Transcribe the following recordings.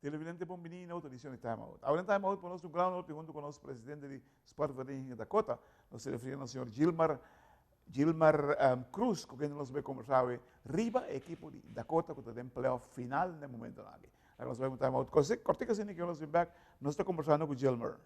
Televidente bon bini na otro edicion di Time Out. Awe den Time Out por nos un gran honor pi hunto cu nos presidente di Sport Vereniging Dakota, nos ta referi na señor Gilmar Gilmar Cruz cu kende nos bay conversa awe riba e ekipo di Dakota cu ta den playoff final na e momentonan aki. Laga nos bay un Time Out cortico asina ki nos bin bek nos ta conversando cu Gilmar.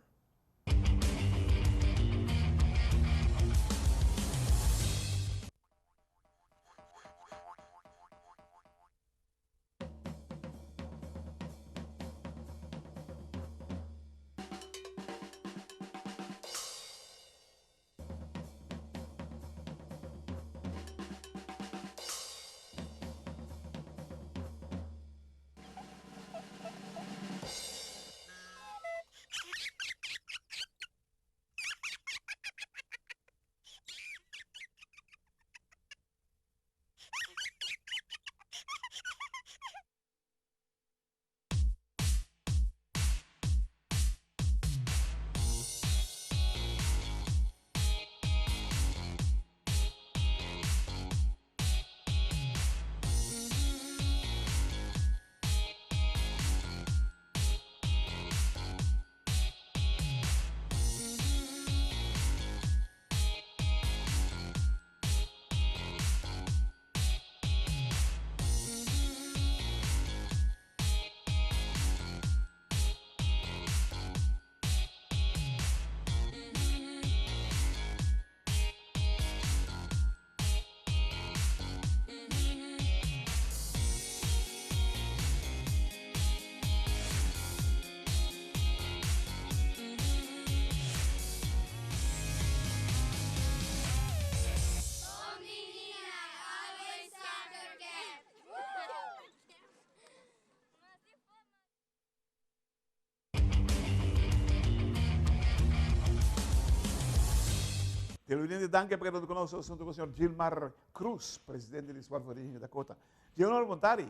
Televidente, danki pa keda ku nos. Asuntu ku señor Gilmar Cruz, presidente di Sport Vereniging Dakota. Gilmar, bon tardi.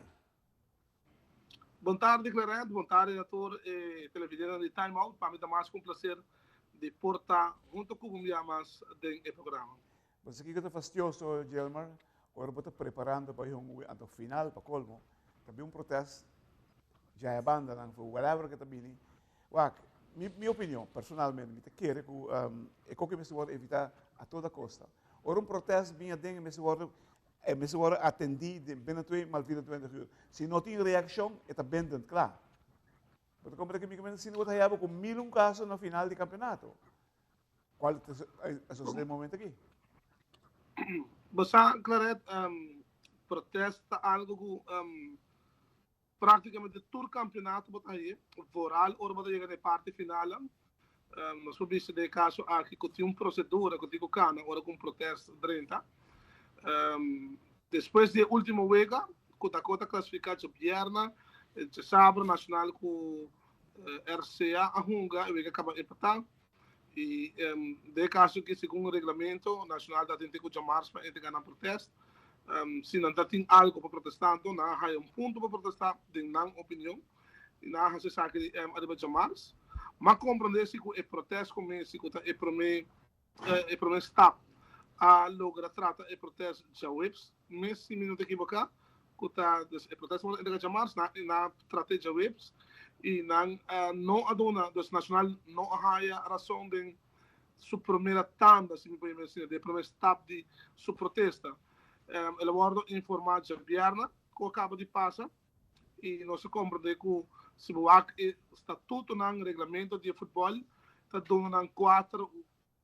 Bon tardi Clarence, bon tardi na tur e televidentenan di Time Out. Pa mi ta mas ku un placer di por ta hunto ku bo un bia mas den e programa. Bo sa kiko ta fastioso, Gilmar? Ora bo ta preparando pa e hungu anto final pa colmo, ta bin un protest djaya bandanan for whatever ke ta bini. Wak, mi mi opinion personalmente mi ta kere ku e koke mester wòrdu evitá a toda kosta. Ora un protest bin aden e mester wòrdu e mester wòrdu atendí den binnen twee mal 24 uur. Si no tin reakshon e ta bindend, kla. Bo ta komprende ke mi ke sinti bo ta haya bo ku mil un kaso na final di kampeonato. Kual ta e sosodé e momento aki? Bo sa, Claret, protest ta algo ku Práktikamente tur kampionato bo ta hañ'é, vooral ora bo ta yega na e parti finalnan. Nos por bisa den e kaso aki ku tin un prosedura ku tin ku kana ora ku un protest drenta. Despues di e último wega ku Dakota klasifiká djabièrna, djasabra Nacional ku RCA a hunga, e wega kaba empatá. I den e kaso aki segun reglamento Nacional ta tin te ku djamars pa entregá nan protest. Si nan ta tin algo pa protestá anto nan a haya un punto pa protestá den nan opinion i nan a hasi esaki ariba djamars. M'a komprendé si ku e protest ku mesi ku ta e promé e promé stap a logra trata e protest djaweps mes si mi no ta ekiboká ku ta dus e protest a entrega djamars nan nan a trat'é djaweps i nan no a duna dus Nacional no a haya rason den su promera tanda si mi por yama asina den e prome stap di su protesta. El a wordo informa djabièrnè ku a kaba di pasa i nos a komprende ku si bo wak e statutonan reglamento di e futbòl ta duna nan kuater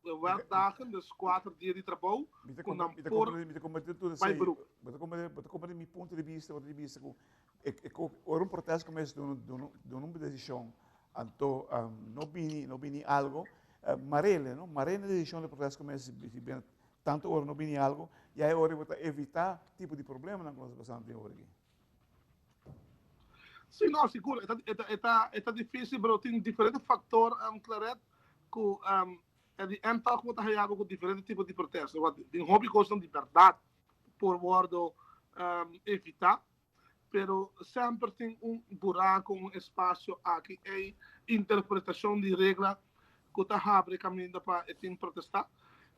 werkdagen, dus kuater dia di trabou ku nan por bai beroep. Bo ta komprende, bo ta komprende mi punto di bista, bo ta di bista ku ora un protest kuminsá duna un desishon anto no bini, no bini algo, marele, no, marele na desishon di protest kuminsá si bini tantu ora no bini algo, ya e ora bo ta evitá tipo di problemanan ku nos ta pasando den ora aki. Sí, no, sigur. E ta, e ta, e ta, e ta difícil, pero tin diferente factor, Claret, cu at the end toch bo ta haya bo cu diferente tipo di protesta. Want tin hopi cosnan di berdad por wordo evita, pero semper tin un buraco, un espacio aki ey, interpretacion di regla cu ta habri caminda pa e team protesta.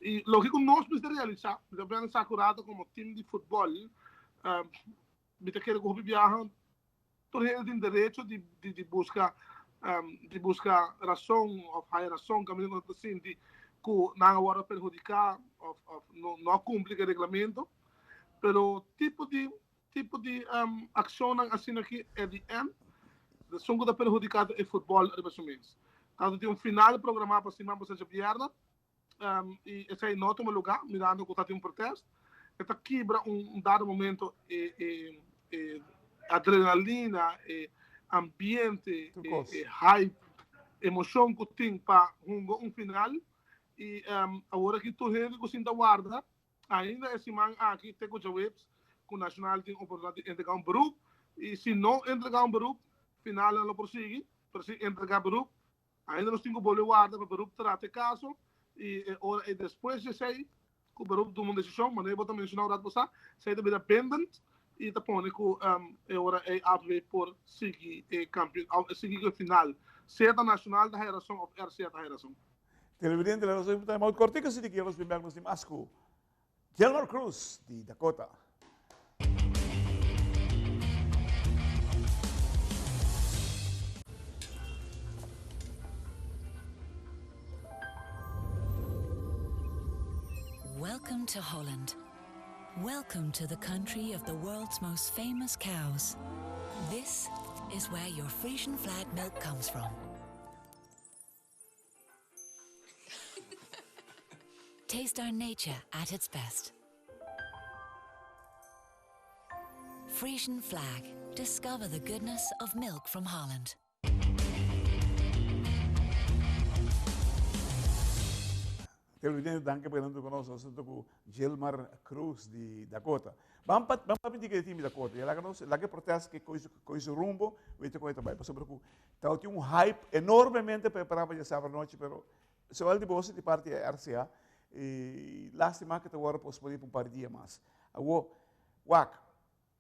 Y loke cu nos mester realisa, mi ta pensa cu rato como team di futbol, mi ta kere cu hopi biaha. Tur hende tin derecho di di busca di busca rason of haya rason caminda cu nan ta sinti cu nan a wordo perhudica of of no no a cumpli cu e reglamento. Pero tipo di tipo di accionnan asina aki at the end esun cu ta perhudica ta e futbol riba su mes. Tanto tin un final programa pa siman pasa djabièrnè. Y esey no a tuma lugar, mirando cu ta tin un protest. E ta kibra un dado momento e, e, e adrenalina, e ambiente, e, e hype, emocion cu tin pa hunga un final. Y awor aki tur hende cu sinta warda, ainda e siman aki te cu djaweps, cu Nacional tin oportunidad di entrega un beroep. Y si no entrega un beroep, finalnan lo por sigui, pero si entrega beroep, Ainda nos tin ku bolbe warda pa Beroep trata e kaso i e ora ei despues di esei ku Beroep tuma un desishon, manera bo ta menshoná un rat pasá, esei ta bira bindend i ta pone ku e ora ei AVB por sigui e kampeon sigui ku e final, sea ta Nacional ta haya rason òf RCA ta haya rason. Televidente, nos ta time out kortiko si di kier nos bin bek nos tin mas ku Gilmar Cruz di Dakota. Welcome to Holland. Welcome to the country of the world's most famous cows. This is where your Frisian flag milk comes from. Taste our nature at its best. Frisian Flag. Discover the goodness of milk from Holland. Televidente, danki pa keda ku nos. Nos ta ku Gilmar Cruz di Dakota. Ban pa ban pa di team di Dakota. Ya laga nos laga e protest ke koi su koi su rumbo, wete kon e ta bai. Pasobra ku tabatin un hype enormemente prepará pa djasabra anochi, pero Zowel di boso di parti RCA y lastima cu ta worde posponi pa un par di dia mas. Awo, wak,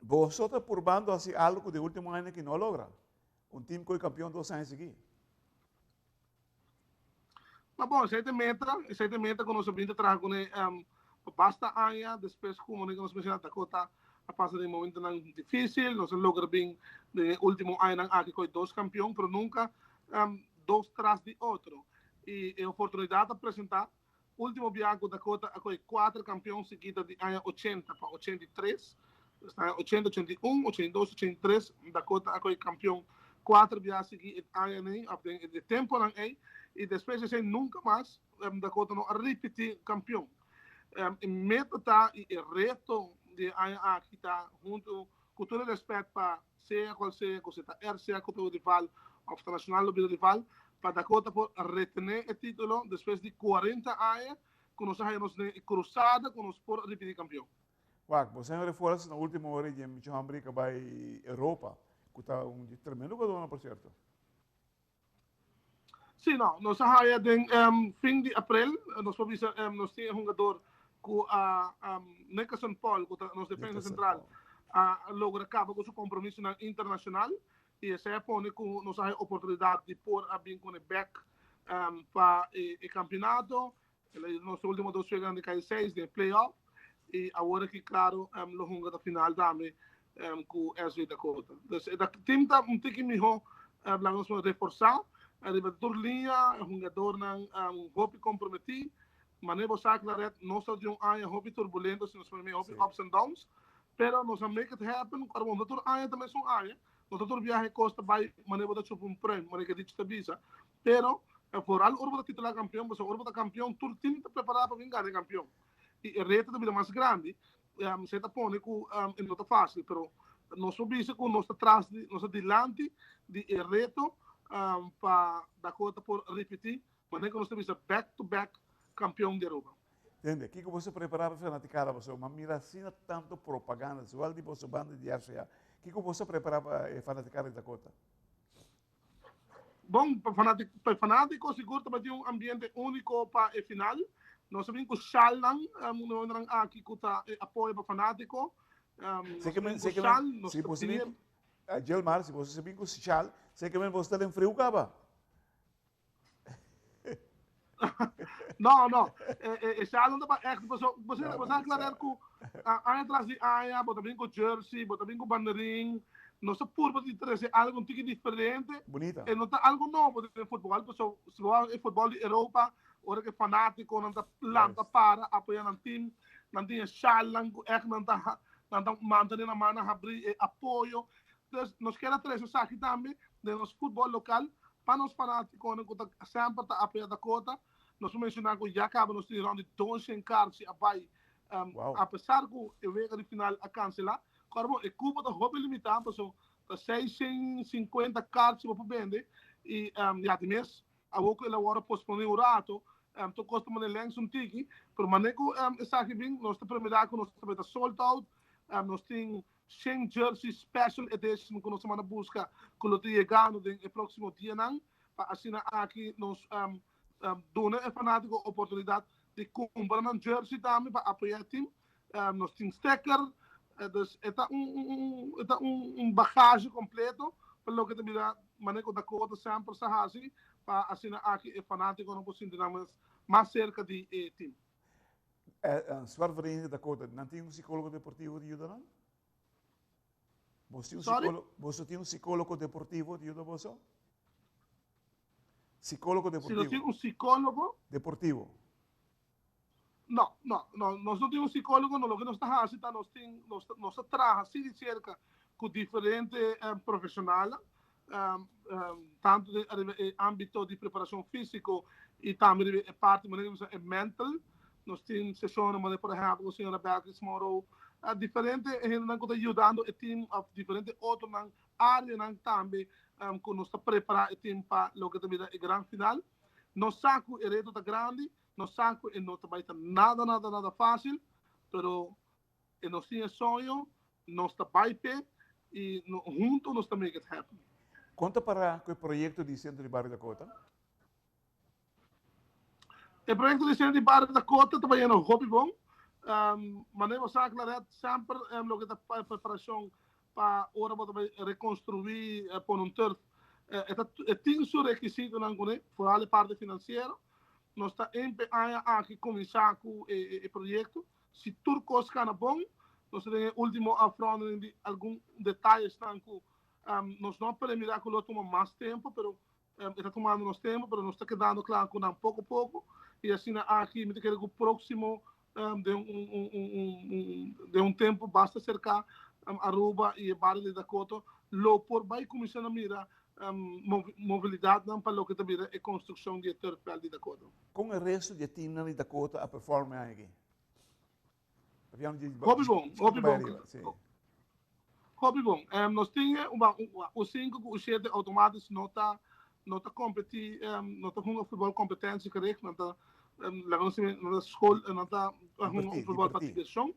boso ta purbando haci algo cu den ultimo añanan aki no a logra. Un team cu e campeon dos aña sigui. Ma bon, esey ta e meta, esey ta e meta cu nos a bin ta traha cune pa basta aña despues cu manera cu nos menciona Dakota a pasa den momentonan dificil, nos a logra bin den e ultimo añanan aki cu e dos campeon, pero nunca dos tras di otro. Y e oportunidad a presenta. Ultimo biaha cu Dakota a coge cuater campeon sigui ta di aña ochenta pa 83. Dus aña ochenta, 81, 82, 83, Dakota a coge campeon cuater biaha sigui e aña ey, of den e temponan ey. Y despues di esey nunca mas Dakota no a ripiti campeon. E meta ta y e reto di e aña aki ta hunto cu tur e respet pa sea cual sea cu si ta RCA cu ta rival of ta Nacional lo bira rival, pa Dakota por retene e titulo despues di 40 aña cu nos a haya nos den e cruzada cu nos por ripiti campeon. Wak, bo señor refuerzo na ultimo ora di Micho Hambrick a bay Europa, cu ta un di tremendo jugadornan por cierto. Sí, no, nos a haya den fin di april, nos por bisa nos tin e hungador cu a Nickerson Paul, cu ta nos defensa central, a logra caba cu su compromisonan internacional y esey a pone cu nos a haya oportunidad di por a bin cune bek pa e campeonato. El a yuda nos ultimo dos weganan di kai seis den playoff y awor aki claro lo hunga ta final tambe cu SV Dakota. Dus e team ta un tiki miho laga nos por reforsa riba tur liña, e hungadornan hopi comprometi. Mane bo sa Claret, nos ta di un aña hopi turbulento, si nos por mira hopi ups and downs, pero nos a make it happen. Ora bo no ta tur aña ta mesun aña, no ta tur biaha e cos ta bay mane bo ta chupa un pruim, mane ke dicho ta bisa. Pero, vooral ora bo ta titulá kampion, pasobra ora bo ta kampion, tur tim ta prepará pa bin gana e kampion. I e reto ta bira mas grandi. Esei ta pone ku e no ta fásil, pero nos por bisa ku nos ta tras di, nos ta dilanti di e reto pa Dakota por ripití manera ku nos ta bisa back to back kampion di Aruba. Tende, kiko boso prepará pa fanaticada? Pasobra mi a mira asina tantu propaganda, zowel di boso banda di RCA. Kiko boso a prepará pa e fanaticada di Dakota? Bon, pa fanati pa e fanátiko sigur ta bai tin un ambiente úniko pa e final. Nos a bin ku shalnan, um, aki ku ta e apoyo pa fanátiko. Um, nos a bin ku shal, nos ta bin... Gilmar, si boso bin ku shal, sé ke men boso ta den friu kaba. No, no. E, e, e shal no ta pa echt, paso, boso, boso a aclarar ku aña tras di aña, bo ta bin ku jersey, bo ta bin ku banderin, Nos a purba di trece algo un tiki diferente. Bunita. E no ta algo nobo den futbol, pasobra si bo wak e futbol di Europa, ora ku e fanatikonan ta lanta para apoya nan team, nan tin e shalnan ku ègt nan ta nan ta mantene nan mannan habrí, e apoyo. Dus nos kier a trece esaki tambe den nos futbol lokal pa nos fanatikonan ku ta semper ta apoya Dakota. Nos por menshoná ku ya kaba nos tin rònt di doshen karchi a bai, apesar ku e wega di final a kanselá. Kòrda bo, e kupo ta hopi limitá, paso ta 650 karchi bo por bende i ya di mes awor ku el a wòrdu posponé un rato, tur kos ta manda lèns un tiki, pero manera ku esaki bin nos ta premira ku nos ta bai ta sold out, nos tin 100 jersey special edition ku nos ta manda buska ku lo ta yegando den e próksimo dianan pa asina aki nos duna e fanátiko oportunidat di kumpra nan jersey tambe pa apoyá e tim. Nos tin sticker, dus e ta un e ta un bagahe kompleto pa loke ta bira manera ku Dakota semper sa hasi pa asina aki e fanátikonan por sinti nan mes mas serka di e tim. Sport Vereniging Dakota, nan tin un sikólogo deportivo di yuda nan? Boso tin un Sorry? sikólogo, boso tin un sikólogo deportivo di yuda boso? Sikólogo Si nos deportivo. tin un sikólogo? Deportivo. No, no, no, nos no tin un sikólogo, no, loke nos ta hasi ta nos tin, nos ta, nos ta traha si di serka ku diferente profeshonalnan, tantu den ariba e ámbito di preparashon físiko i tambe riba e parti manera ku bisa e mental. Nos tin seshonnan manera por ehèmpel ku señora Beatriz Monroe, diferente hendenan ku ta yudando e tim òf diferente otronan áreanan tambe ku nos ta prepará e tim pa loke ta bira e gran final. Nos sa ku e reto ta grandi, nos sa ku e no ta bai ta nada nada nada fásil, pero e nos tin e soño, nos ta bai p'e i huntu nos ta make it happen. Kon ta pará ku e proyekto di Sentro di Bario Dakota? E proyekto di Sentro di Bario Dakota ta bayendo hopi bon. Manera bo sa Claret, semper loke ta preparashon pa ora bo ta bai rekonstruí, pone un turf, e ta e tin su rekisitonan kuné, foral e parti finansiero. Nos ta empe aña aki kuminsá ku e e proyekto. Si tur kos kana bon, nos ta den e último afronding di algun detayesnan ku nos no a premira ku lo tuma mas tempu, pero E ta tumando nos tempu, pero nos ta kedando kla ku nan poko poko i asina aki mi ta kere ku próksimo den un den un tempu basta serká Aruba i e bario di Dakota lo por bai kuminsá na mira movilidatnan pa loke ta bira e konstrukshon di e turfveld di Dakota. Kon e resto di e timnan di Dakota a perform e aña aki? Hopi bon, hopi bon. Hopi bon. Nos tin u sinku ku u shete outomatisch no ta no ta kompetí, no ta hunga futbòl kompetensia gericht, nan ta laga nos sibi nan ta skol, nan ta hunga un futbòl pa divershon,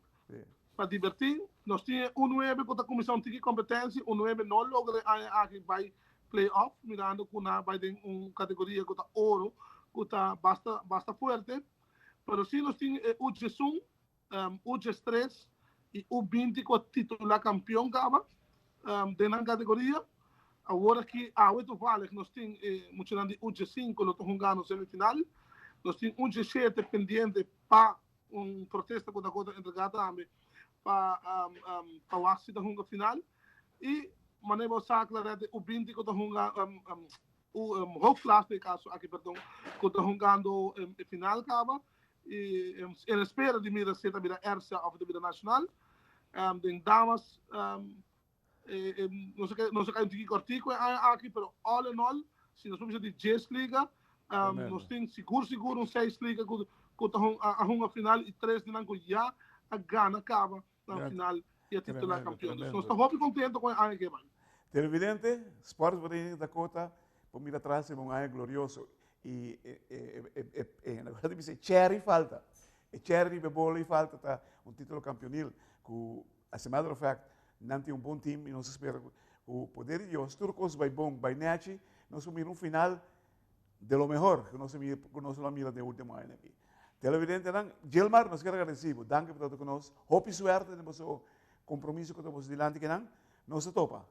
pa divertí. Nos tin e u nuebe ku ta kuminsá un tiki kompetensia, u nuebe no logra e aña aki bai play-off mirando ku nan a bai den un kategoria ku ta oro ku ta basta basta fuerte. Pero si nos tin e U11, U13 y U20 cu a titula campeon caba den nan categoria. Awor aki awe toevallig nos tin e muchanan di U15 lo ta hungando semifinal. Nos tin U17 pendiente pa un protesta cu Dakota a entrega tambe pa pa wak si ta hunga final. Y manera bo sa Claret e U20 cu ta hunga Hoofdklasse den e kaso aki perdon ku ta hungando e final kaba i en espera di mira si e ta bira RCA of e ta bira Nacional. Den damas nos a nos a kai un tiki kòrtiku e aña aki pero all in all si nos por bisa di djes liga nos tin sigur sigur un seis liga ku ku ta a hunga final i tres di nan ku ya a gana kaba na final y a titula campeon. Dus nos ta hopi contento con e aña que bai. Televidente, Sport Vereniging Dakota por mira atrás riba un aña glorioso y e na di bisa e cherry falta. E cherry riba e bolo y falta ta un titulo campeonil cu as a matter of fact nan tin un bon team y nos ta spera cu poder di Dios tur cos bay bon, bay nechi, nos por mira un final de lo mehor cu nos a mira, cu nos lo a mira den ultimo añanan aki. Televidentenan, Gilmar, nos kier agradeci bo. Danki pa ta ku nos. Hopi suerte den boso compromiso cu ta boso dilanti kinan. Nos ta topa.